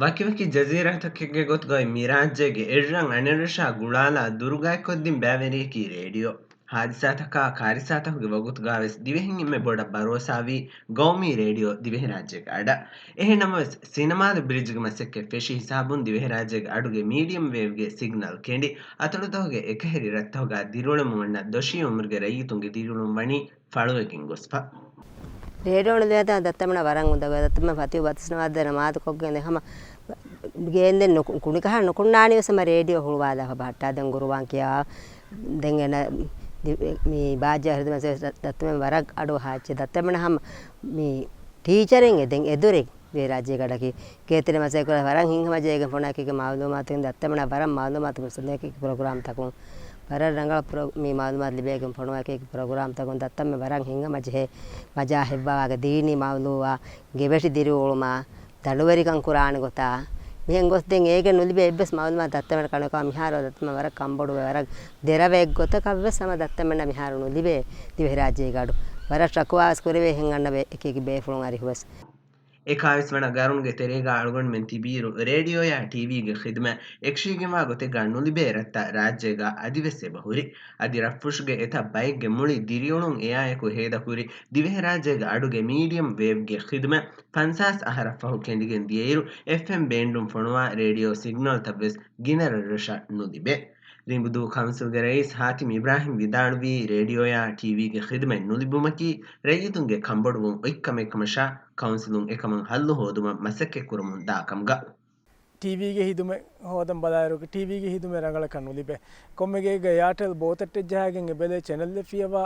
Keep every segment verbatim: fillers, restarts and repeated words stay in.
ވަކިވަކި ޖަޒީރާތަކެއްގެ ގޮތުގައި މި ރާއްޖޭގެ އެއްރަށް އަނެއްރަށާ ގުޅާލާ ދުރުގާތްކޮށްދިން ބައިވެރިއަކީ ރޭޑިއޯ. ހާދިސާތަކާ ކާރިސާތަކުގެ ވަގުތުގާވެސް ދިވެހިން އެންމެ ބޮޑަށް ބަރޯސާވީ ގައުމީ ރޭޑިއޯ ދިވެހިރާއްޖޭގެ އަޑަށް. އެހެންނަމަވެސް، ސިނަމާލު ބްރިޖްގެ މަސައްކަތް ފެށި ހިސާބުން ދިވެހިރާއްޖޭގެ އަޑުގެ މީޑިއަމް ވޭވްގެ ސިގްނަލް ކެނޑި، އަތޮޅުތަކުގެ އެކަހެރި ރަށްތަކުގާ ދިރިއުޅެމުން ވަންނަ ދޮށީ އުމުރުގެ ރައްޔިތުންގެ ދިރިއުޅުން ވަނީ ފަޅުވެގެން ގޮސްފަ. ރޭޑިއޯ ނުލިބޭތާ ދައްތަމެންނަށް ވަރަށް އުނދަގޫވޭ. ދައްތަމެން ފަތިހު ބަތިސް ނަމާދު ދެ ނަމާދު ކޮށްގެން ދެ ހަމަ ގޭންދެން ނުކު-، ކުނިކަހަ ނުކުންނާނީ ވެސް ހަމަ ރޭޑިއޯ ހުޅުވާލާފަ ބަހައްޓާ. ދެން ގުރުއާން ކިޔާ ދެން އެނަ ދި-، މި ބާއްޖަ ހިދުމަތް ދައްތަމެން ވަރަށް އަޑު ހާއްޗެ. ދައްތަމެން ހަމަ މި ޓީޗަރެއް އެ ދެން އެދުރެއް ދިވެހިރާއްޖޭގަޑަކީ ގޭތެރެ މަސައްކަތް ކުރާ ވަރަށް ހިތްހަމަޖެހިގެން ފޮނުވާ އެކި މައުލޫމާތު ދައްތަމެންނަށް ވަރަށް މައުލޫމާތު މުސައްދަ އެކި ޕްރޮގްރާމްތަކުން ވަރަށް ރަނގަޅަށް ޕްރޮ-، މި މައުލޫމާތު ލިބޭގެން ފޮނުވާ އެކި ޕްރޮގްރާމްތަކުން ދައްތަމެން ވަރަށް ހިތްހަމަޖެހޭ މަޖާ ހެއްވާވާގެ ދީނީ މައުލޫއާ ގެވެށި ދިރިއުޅުމާ ދަނޑުވެރިކަން ކުރާނެ ގޮތާ މިހެން ގޮސް ދެން އޭގެ ނުލިބޭ އެއްވެސް މައުލޫމާތު ދައްތަމެން ކަނޑުކާ މިހާރު ދައްތަމެން ވަރަށް ކަންބޮޑުވެ ވަރަށް ދެރަވެ އެއްގޮތަކަށް ވެސް ހަމަ ދައްތަމެންނަށް މިހާރު ނުލިބޭ ދިވެހިރާއްޖޭގެ އަޑު. ވަރަށް ޝަކުވާވެސް ކުރެވޭ ހެން އަންނަ އެކި ބޭފުޅުން އަރިހުވެސް. އެކާވީސް ވަނަ ގަރުނުގެ ތެރޭގާ އަޅުގަނޑުމެން ތިބިއިރު، ރޭޑިއޯޔާ ޓީވީގެ ޚިދުމަތް އެކަށީގެންވާ ގޮތެއްގާ ނުލިބޭ ރަށްތައް ރާއްޖޭގާ އަދިވެސް އެބަހުރި. އަދި ރަށްފުށުގެ އެތައް ބައެއްގެ މުޅި ދިރިއުޅުން އެއާއެކު ހޭދަކުރި ދިވެހިރާއްޖޭގެ އަޑުގެ މީޑިއަމް ވޭވްގެ ޚިދުމަތް ފަންސާސް އަހަރަށްފަހު ކެނޑިގެން ދިޔައިރު، އެފްއެމް ބޭންޑުން ފޮނުވާ ރޭޑިއޯ ސިގްނަލްތައްވެސް ގިނަ ރަށްރަށަށް ނުލިބޭ. ރިނބުދޫ ކައުންސިލްގެ ރައީސް ހާތިމް އިބްރާހިމް ވިދާޅުވީ، ރޭޑިއޯޔާ ޓީވީގެ ޚިދުމަތް ނުލިބުމަކީ ރައްޔިތުންގެ ކަންބޮޑުވުން އޮތްކަމެއްކަމަށާ، ކައުންސިލުން އެކަމަށް ހައްލު ހޯދުމަށް މަސައްކަތްކުރަމުން ދާ ކަމުގަ. ޓީވީގެ ހިދުމަތް ހޯދަން ބަލާއިރު، ޓީވީގެ ހިދުމަތް ރަނގަޅަކަށް ނުލިބޭ. ކޮންމެ ގެއެއްގަ އެއާޓެލް ބޯތައްޓެއް ޖަހާގެން އެބެލޭ ޗެނަލްއެއް ފިޔަވާ،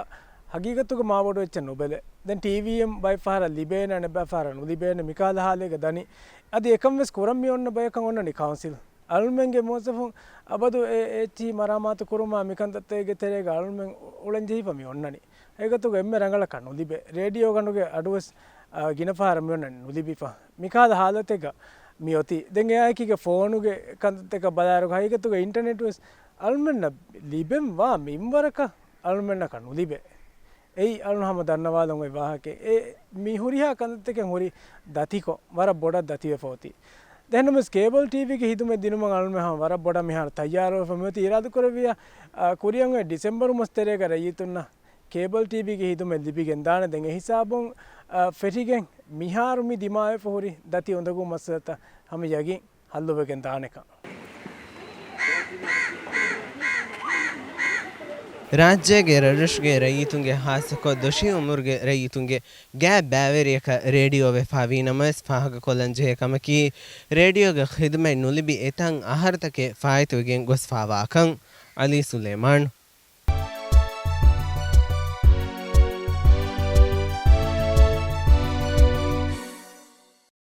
ހަގީގަތުގަ މާބޮޑު އެއްޗެއް ނުބެލޭ. ދެން ޓީވީއެއް ބައެއް ފަހަރަށް ލިބޭނެ، އަނެއް ބައެއް ފަހަރަށް ނުލިބޭނެ، މިކަހަލަ ހާލެއްގަ ދަނީ. އަދި އެކަން ވެސް ކުރަން މި އޮންނަ ބަޔަކަށް އޮންނަނީ ކައުންސިލް. އަޅުމެންގެ މުވައްޒަފުން އަބަދު އެ އެއްޗިހި މަރާމާތު ކުރުމާ މިކަންތައްތަކެއްގެ ތެރޭގަ އަޅުމެން އުޅެން ޖެހިފަ މި އޮންނަނީ. އެގޮތުގަ އެންމެ ރަނގަޅަކަށް ނުލިބޭ. ރޭޑިއޯ ގަނޑުގެ އަޑުވެސް، އާ، ގިނަ ފަހަރަށް މި އޮންނަނީ ނުލިބިފަ. މިކަހަލަ ހާލަތެއްގަ މި އޮތީ. ދެން އެއާއެކީގަ ފޯނުގެ ކަންތައްތަކަށް ބަލާއިރު ހަގީގަތުގަ އިންޓަނެޓް ވެސް އަޅުމެންނަށް ލިބެން ވާ މިންވަރަކަށް އަޅުމެންނަކަށް ނުލިބޭ. އެއީ އަޅުން ހަމަ ދަންނަވާލަން އޮތް ވާހަކައެއް. އެ މި ހުރިހާ ކަންތައްތަކެއް ހުރި ދަތިކޮށް، ވަރަށް ބޮޑަށް ދަތިވެފަ އޮތީ. ދެން ނަމަވެސް ކޭބަލް ޓީވީގެ ހިދުމަތް ދިނުމަށް އަޅުމެން ހަމަ ވަރަށް ބޮޑަށް މިހާރު ތައްޔާރުވެފަ މިއޮތީ. އިރާދަކުރެއްވިއްޔާ، އާ، ކުރިއަށް އޮތް ޑިސެމްބަރު މަސް ތެރޭގަ ރައްޔިތުންނަށް ކޭބަލް ޓީވީގެ ހިދުމަތް ލިބިގެން ދާނެ. ދެން އެ ހިސާބުން، އާ، ފެށިގެން މިހާރު މި ދިމާވެފަ ހުރި ދަތި އުނދަގޫ މައްސަލަތައް ހަމަ ޔަގީން ހައްލުވެގެން ދާނެކަން. ރާއްޖޭގެ ރަށްރަށުގެ ރައްޔިތުންގެ ހާއްސަކޮށް ދޮށީ އުމުރުގެ ރައްޔިތުންގެ ގާތް ބައިވެރިޔަކަށް ރޭޑިއޯ ވެފާވީ ނަމަވެސް، ފާހަގަކޮށްލަން ޖެހޭ ކަމަކީ، ރޭޑިއޯގެ ޚިދުމަތް ނުލިބި އެތައް އަހަރުތަކެއް ފާއިތުވެގެން ގޮސްފާވާކަން. އަލީ ސުލޭމާން.